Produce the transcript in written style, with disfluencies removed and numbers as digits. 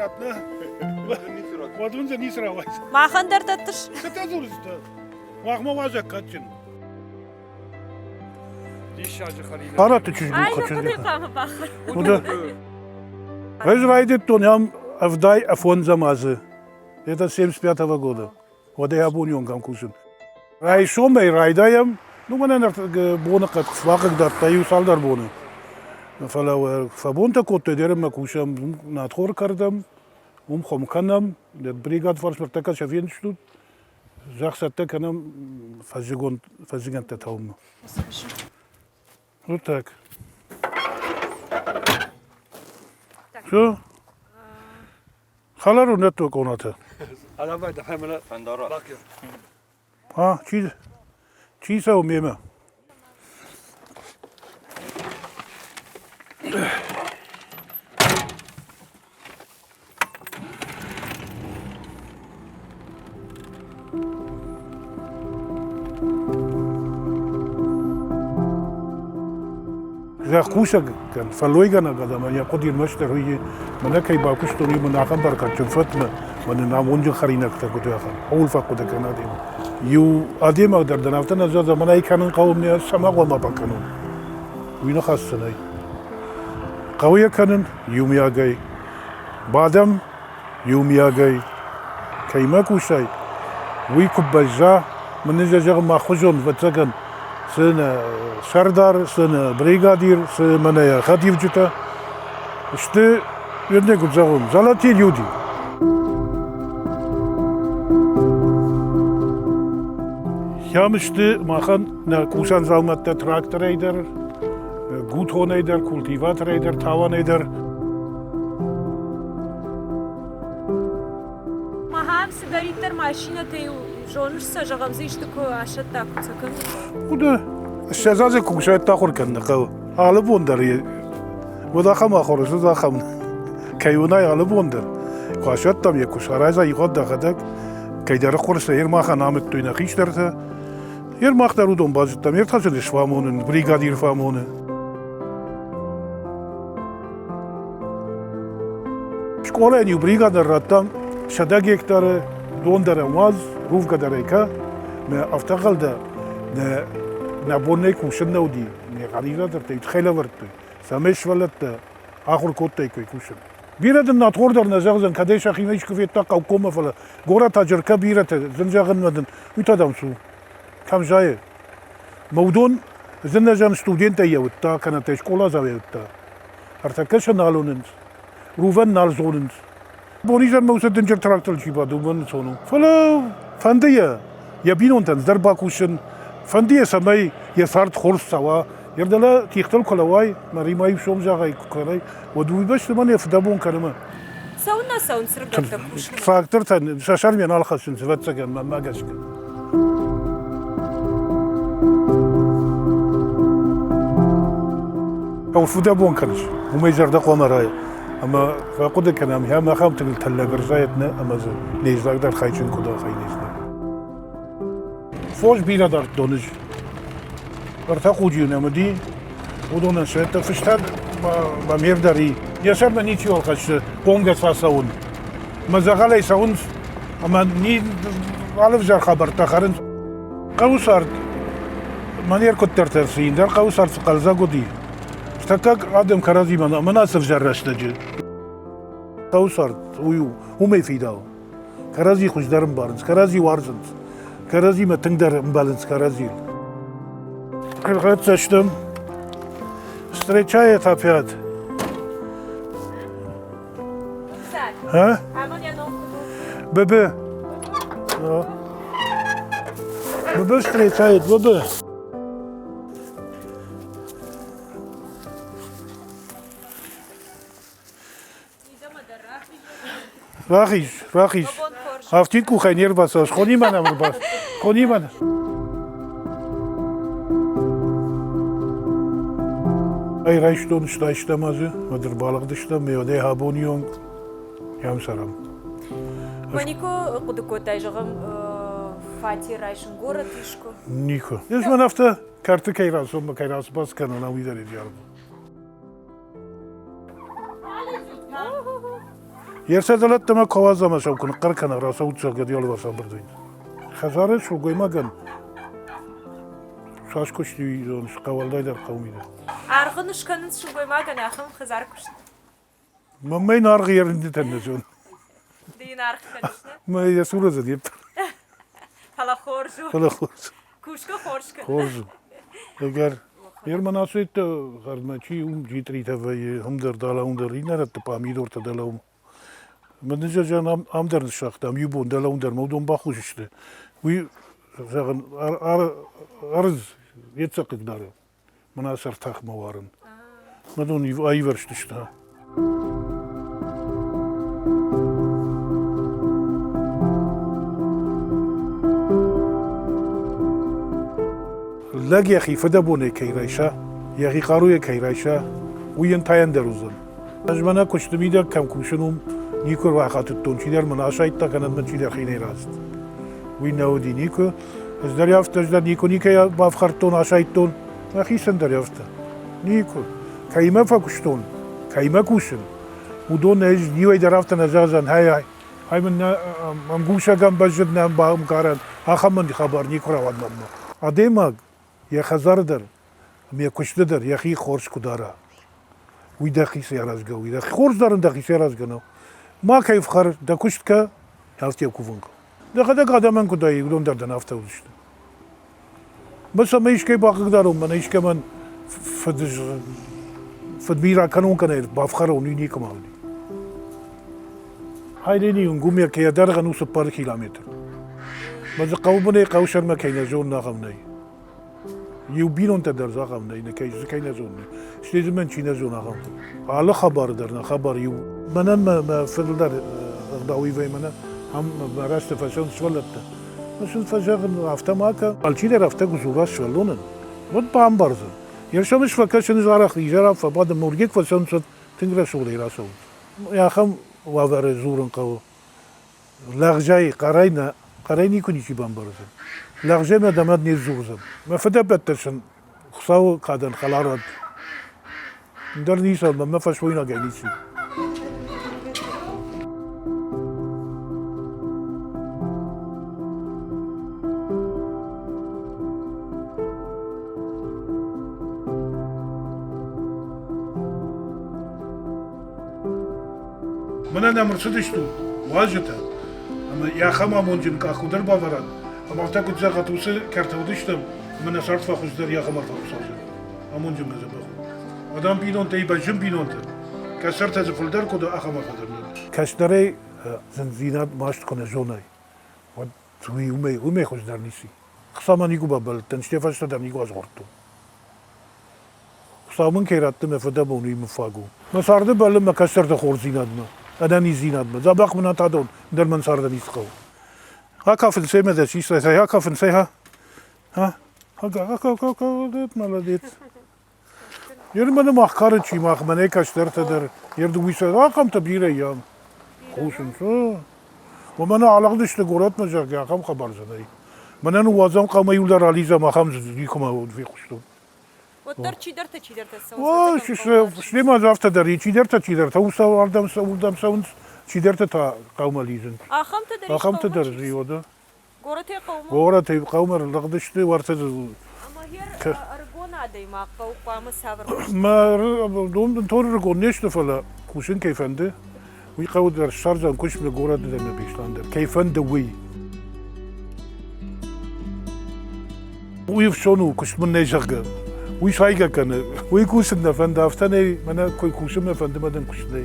ратт, нӕ? Уӕд уын дзы ницы рауайдзӕн. Махӕн дӕр дӕттыс? Цытӕ дзурыс ды? Махмӕ уазӕг кадджын. Диссаджы хӕринаг. Хъараты чызг у Ай, хъуыды хъуамӕ бахӕр. Уды. Ӕз райдыдтон ам 75 азы. Это 75-го года. Уӕдӕй абоны онг ам кусын. Райсомӕй райдайӕм, ну мӕнӕ боныхъӕд фӕхъыгдардта иу цалдӕр боны. Фӕлӕ фӕбонтӕ кодтой, дӕр ӕмӕ кусӕм надхор кӕрдӕм, уым хуым кӕнӕм, бригад фарсмӕрдтӕ сӕ фендыстут, зӕхх цӕттӕ кӕнӕм фӕззыгон фӕззыгӕндтӕ тауынмӕ. Вот так. Все. Хӕлар у нӕтты къонатӕ. А, чи, чи цӕуы мемӕ? Зӕхкусӕгӕн, фӕллойгӕнӕг адӕмӕн йӕ хъуыди ӕрмӕстдӕр уый, мӕнӕ кӕй бакуыстон, уый мын ахӕм бӕркадджын фӕтмӕ, мӕнӕ амонджын хӕринӕгтӕ куыд ахӕм, ууыл фӕхъуыды кӕн адӕймаг. Иу адӕймаг дӕр дын афтӕ нӕ зӕгъдзӕн, мӕнӕ ай кӕнын хъӕуы, мӕ цӕмӕ хъуамӕ бакӕнон. Уый ныхас цы нӕй. Хъӕуы йӕ кӕнын иумиагӕй. Бадӕм иумиагӕй кӕимӕ кусай, уый куы бӕзза, мын ын зӕгъын мӕхуызон, ӕвӕццӕгӕн, цы нӕ сӕрдар, цы нӕ бригадир, цы мӕнӕ йӕ хӕдивджытӕ сты, вернее, куыд зӕгъон, золотые люди. Сӕм сты махӕн нӕ кусӕн дзаумӕттӕ тракторӕй дӕр, гутонӕй дӕр, культиваторӕй дӕр, тауӕнӕй дӕр. Махӕм цыдӕриддӕр машинӕтӕ зоныс сӕ, зӕгъӕм дзы исты куы асӕтта, куы сӕ кӕнын. Куыд 20 азы кусӕтты ахуыр кӕнын хъӕуы. Алы бон дӕр уӕд ахӕм ахуыр уыд ахӕм кӕй уынай алы бон дӕр. Куы асӕттӕм йӕ куы сараза ихуат дӕхӕдӕг, кӕйдӕр хъуырсы Ермахӕн амыдтой нӕ хистӕртӕ. Ермах дӕр уыдон базыдтам, Ертхӕсӕджы сфӕмонын, бригадир фӕмоны. Скъолайӕн иу бригадӕр радтам 100 гектары дон дӕр ӕм уадз, рувгӕ дӕр ӕй кӕ. Мӕ афтӕ хъӕлдӕ нӕ, нӕ бон нӕ кусын нӕ уыди, механизатортӕ тыххӕй лӕвӕрдтой, цӕмӕй сывӕллӕттӕ ахуыр кодтаиккой кусын. Бирӕ дын надхор дӕр нӕ зӕгъдзӕн, кӕд ӕй сӕхимӕ искуы федта хъӕуккоммӕ, фӕлӕ горӕтаджы ӕркӕ бирӕтӕ, зын зӕгъынмӕ дын, уый та дам цу, кӕм зайы. Мӕ уыдон зын нӕ зӕгъын студенттӕй йӕ уыдта, кӕнӕ та скъоладзауӕй уыдта. Ӕртӕккӕ сӕ нал уынынц, рувӕн нал зонынц. Бонизӕрмӕ уыцы дынджыр тракторыл чи бады, уымӕн ӕнцон у. Фӕлӕ фӕнды йӕ йӕ бинонтӕн дӕр бакусын, фӕнды йӕ, цӕмӕй йӕ цард хорз цӕуа. Йе рдӕлӕ тигътыл куы лӕууай, мӕ римӕ сом зӕгъай куы кӕнай, уӕд уый бӕсты мӕн йӕ фыдӕбон кӕны мӕ. Цӕуыннӕ цӕуынц рыгӕттӕ кусынмӕ? Трактортӕ сӕ сӕрмӕ нал хӕссынц, ӕвӕццӕгӕн, мӕнмӕ гӕсгӕ. Кӕуыл фыдӕбон кӕныс, уымӕй зӕрдӕ хъуамӕ райа. Ӕмӕ фӕхъуыды кӕнӕм, ахӕм ахӕм тыгыл тӕллӕг ӕрзайӕт нӕ, ӕмӕ дзы не знаг дӕр хайджын куыд ахай не знаг. Фос бирӕ дардтон ӕз. Ӕртӕ хъуджы нӕм уыди, уыдонӕн сӕ фыстӕг ма ме рдӕр и. Йӕ сӕрмӕ ничиуал хӕссы хъомгӕс ацӕуын. Мӕ дзӕгъӕлӕй цӕуынц ӕмӕ ни алы взӕр хабӕрттӕ хӕрынц. Хъӕуы цард манер куыддӕртӕ цы дӕр хъӕуы цард цы хъӕлдзӕг уыди. Стӕггаг адӕм кӕрӕдзимӕ ӕмӕ ацы ӕвзӕр рӕстӕджы. Хъӕуы цард уый у, уымӕй фидауы. Кӕрӕдзи хуыздӕр ӕмбарынц, кӕрӕдзи уарзынц, кӕрӕдзимӕ тынгдӕр ӕмбӕлынц кӕрӕдзийыл. Ӕрхӕццӕ стӕм. Встречает опять. А? ББ. ББ встречает, ББ. Рахиз, рахиз. Афтид къухӕй не рбацӕуыс. Хонимӕ нӕм ӕрбац. Хонимӕ. Ӕй райстон, стайстам азы, уӕд ӕрбалыгъдыстӕм, ме уӕдӕй абоны онг ам цӕрӕм. Никуы хъуыды кодтай, зӕгъӕм, фатер райсын горӕт искуы? Никуы. Ӕз мӕн афтӕ кӕрты кӕй рацом, кӕй рацбац кӕнон, уый дӕр идеал. Йе рцӕдзӕлӕттӕ мӕ куы ауадза ӕмӕ сӕм куы ныхъхъӕр кӕна, рацӕут, зӕгъгӕ, ды алыварс ӕмбырд вӕййынц. Хӕдзары сылгоймагӕн цас куыст и, зоныс, уӕлдайдӕр хъӕуы мидӕг. Аргъ ын скӕнынц сылгоймагӕн ахӕм хӕдзары куыст? Мӕнмӕ йын аргъ йе рындытӕн нӕ зоны. Ды йын аргъ кӕныс, нӕ? Мӕ йӕ цуры дзы не Фӕлӕ хорз у. Фӕлӕ хорз. Кусгӕ хорз кӕны. Хорз у. Ӕгӕр. Ерман ацӕйттӕ хӕрдмӕ чи уым джитъритӕ вӕййы, уым дӕр дӕлӕ уым дӕр иннӕ рӕтты пъамидортӕ дӕлӕ уым. Мӕ нызӕзӕн ам дӕр ныссагътам иу бон дӕлӕ уым дӕр мӕ уыдон бахус сты. Уый, зӕгъын, ӕрдз йе цӕг хъыгдары. Мӕнӕ сӕртӕхмӕ уарын. Мӕ дон аивӕрзтысты. Лӕг йӕхи фыдӕбонӕй кӕй райса, йӕхи хъаруйӕ кӕй райса, уый йын та ӕндӕр уыдзӕн. Ӕз мӕнӕ куысты мидӕг кӕм кусын, уым никуы рахатыдтон, чидӕр мын асайдта кӕнӕ мын чидӕр хинӕй рацыд. Уый нӕ уыди никуы. Ӕз дӕр афтӕ, ӕз дӕр никуы никӕй бафхӕрдтон, асайдтон. Мӕхицӕн дӕр афтӕ. Никуы. Кӕимӕ фӕкуыстон, кӕимӕ кусын, уыдон ӕз иуӕй дӕр афтӕ нӕ зӕгъдзӕн, хай, ай мын нӕ ӕмгусӕгӕн бӕззыд, нӕ ӕмгарӕн, ахӕм мын хабар никуы рауад мӕнмӕ. Адӕймаг йӕ хӕдзары дӕр ӕмӕ йӕ куысты дӕр йӕхи хорз куы дара, уый дӕхицӕй аразгӕ у. Дӕхи хорз дарын дӕхицӕй аразгӕ нӕу. Макӕй фхӕр, дӕ куыст кӕ, афтӕ кувын хъӕуы. Дӕхӕдӕг адӕмӕн куыд ай, уыдон дӕр дын афтӕ уыдзысты. Мӕ цӕмӕй искӕй бахъыгдарон, мӕнӕ искӕмӕн фыдми ракӕнон кӕнӕ бафхӕрон, уый никуы ма уыди. Хайлени уынгумӕ кӕй дӕргъӕн у 4 километр. Мӕ дзы хъӕуы бынӕй хъӕуы сӕрмӕ кӕй нӕ зонын, ахӕм нӕй. Иу бинонтӕ дӕр дзы ахӕм нӕй, кӕй дзы кӕй нӕ зоны. Стӕй дзы мӕн чи нӕ зоны, ахӕм. Алы хабары дӕр нӕ хабар иу. Мӕнӕн мӕ, мӕ фыдыл дӕр ӕгъдауивӕй мӕнӕ ам мӕ рӕзты фӕцӕуынц сывӕллӕттӕ. Ӕз сын фӕзӕгъын, афтӕ ма кӕ. Алчидӕр афтӕ куы дзура сывӕллонӕн, уӕд бамбардзӕн. Йе сӕм ӕз фӕкӕсын арӕх изӕрау фӕбадын, мургек фӕцӕуынц, уӕд тынг рӕсугъдӕй рацӕуынц. Ахӕм уавӕры дзурын хъӕуы. Лӕгъзӕй, хъӕрӕй нӕ, хъӕрӕй никуы ничи бамбардзӕн. Лӕгъзӕй мӕ дӕмӕд не сдзурдзӕн. Мӕ фыдӕбӕттӕ сын Хуыцауы кадӕн хӕлар уӕд. Ӕндӕр ницы, мӕнмӕ фӕсмойнагӕй ницы. Мӕнӕ нӕм ӕрцыдыстут, уазджытӕ, ӕмӕ йӕ ахӕм амонджын къах куыд ӕрбавӕрат, ӕмӕ афтӕ куыд зӕгъат, уыцы кӕрты уыдыстӕм, ӕмӕ нӕ цард фӕхуыздӕр йӕ ахӕм арфӕ Хуыцау зӕгъӕд. Амонджын мӕ дзӕбӕх у. Адӕм бинонтӕй бӕзджын бинонтӕ, кӕстӕртӕ дзы фылдӕр куыд ахӕм арфӕ дӕр нӕ. Кӕстӕрӕй зындзинад маст куы нӕ зонай, уӕд уый уымӕй, уымӕй хуыздӕр ницы. Хуыцаумӕ никуы бабӕллыдтӕн, стӕй фӕстӕдӕр никуы азгъордтон. Хуыцау мын кӕй радты мӕ фыдӕбон, уый мын фаг у. Мӕ царды бӕллын мӕ кӕстӕрты хорздзинадмӕ, ӕнӕниздзинадмӕ, дзӕбӕх мын атадон, ӕндӕр мӕн царды ницы хъӕуы. Акафын цӕй мӕ дӕ систай, цӕй акафын, цӕй ха. Ха? Молодец. Ер мӕнӕ мах кары чи мах, мӕнӕ кӕстӕртӕ дӕр, ер дыууиссӕдз ахӕмтӕ бирӕ ям. Хъусынц. Уымӕн алыгъдысты горӕтмӕ, зӕгъгӕ, ахӕм хабар дзы нӕй. Мӕнӕ ныууадзӕм хъӕумӕ иу дӕр алидзӕм, ахӕм дзы никуыма фехъуыстон. Уӕддӕр чидӕртӕ чидӕртӕ цӕуынц. Стӕй ма дзы афтӕ дӕр и, чидӕртӕ чидӕртӕ ардӕм уырдӕм цӕуынц, чидӕртӕ та хъӕумӕ лидзынц. Ахӕмтӕ дӕр ис Ахӕмтӕ дӕр и, уӕдӕ. Горӕтӕй хъӕумӕ? Горӕтӕй хъӕумӕ рлыгъдысты, уӕртӕ дзы Ӕмӕ гъер ӕрыгон адӕймаг хъӕуы хъуамӕ цавӕр куыст? Мӕ бынтон ӕрыгон не сты, фӕлӕ кусын кӕй фӕнды, уый хъӕуы дӕр ссардзӕн куыст мӕ горӕты дӕр мӕ Беслӕн дӕр. Кӕй фӕнды, уый. Уый ӕфсон у, куыст мын нӕй, зӕгъгӕ. Уый сайгӕ кӕны. Уый кусын нӕ фӕнды, афтӕ нӕй, мӕнӕ кусын мӕ фӕнды, мӕ дын куыст нӕй.